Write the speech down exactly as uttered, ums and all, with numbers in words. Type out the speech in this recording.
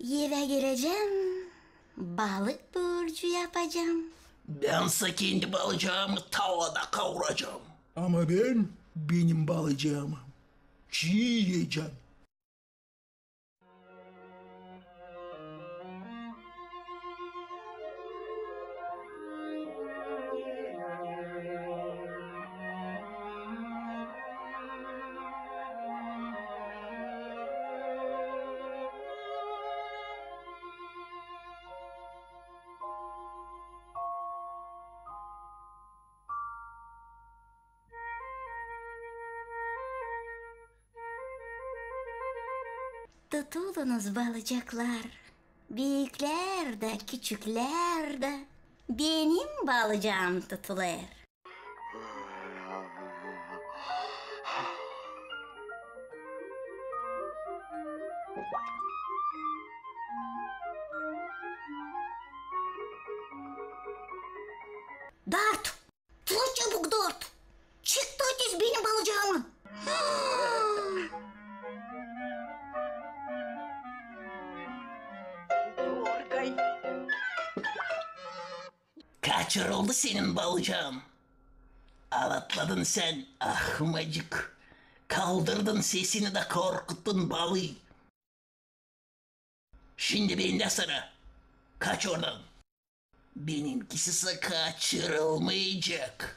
Evä gelecäm, balık burcu yapacam. Bän sä kendi balıcaamı tavada kauracam. Ama bän benim balıcaamı çii iyecäm. Tutulunuz, balıcaklar, büüklär dä, küçüklär dä, benim balıcaam tutulêr. Dart! Tut çabuk, Dart! Çık da ötüz benim balıcaamı! Kaçırıldı senin balıcaan. Alatladın sän, ahmacık. Kaldırdın sesini da korkuttun balıı. Şindi bendä sıra. Kaç oradan. Benimkisi sä kaçırılmayacek.